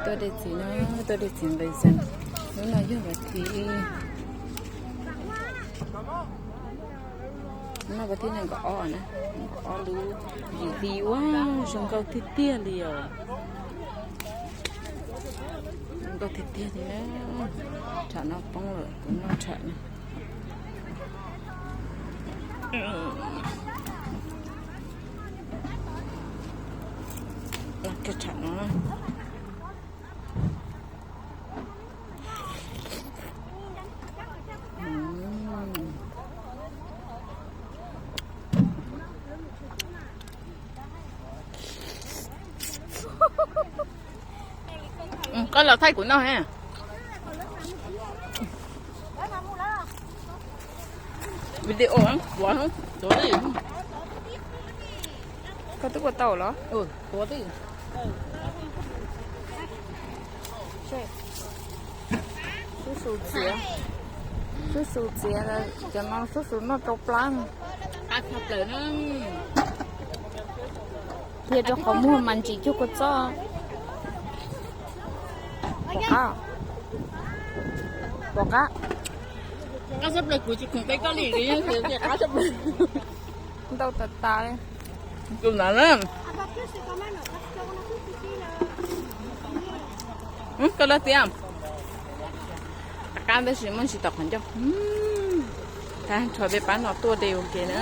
Tuaj de txiv no, tuaj de txiv nqi xees. Lub no yog vas thib, lub no vas thib nees nkaum ob na, nees nkaum ob lub. Yim hli ua zoo nkauj tiag tiag li os. Zoo nkauj tiag tiag li na. Thaum no poob lawm, kuv noj thaum no. Kiag thaum no. Koj los thaij kuv noj he. Video, koj twb ua tau los? Xub xus txiav, xub xus txiav, cov no xub xus noj rau plab. Dhia rau qhov muag mas ntsim cuag kua txob. Pom qab, pom qab. Ntau tas tas li. Koj dab tiab. Qab tab sis muaj tsis tau qhov ncauj. Tag nrho peb pab no tuaj de ua ke na.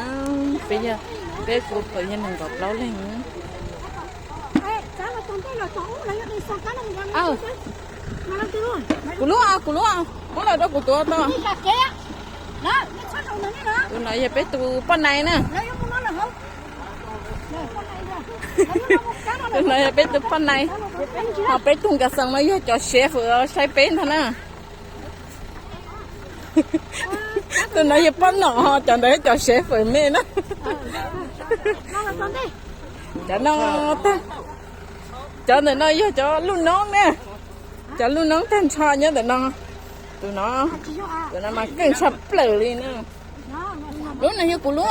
Peb yog, peb kuv pawg yog nees nkaum plaub leeg. Kuv lub, kuv lub, muab los rau kuv tuav tau. Tus no yog peb tus poj nai na. Tus no yog peb tus poj nai, ho peb tus nkag xees no yog cov chef saib peb ntag na. Tus no yog poj nom, cov ntawd yog cov chef me na. Cov no, cov ntawm no yog cov lub noob na. Cov lub noob tag nrho nyob ntawm no. Tus no, tus no mas keej tshaj plaws li na. Lub no yog kuv lub.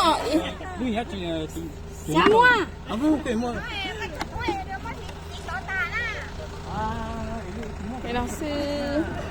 No xwb.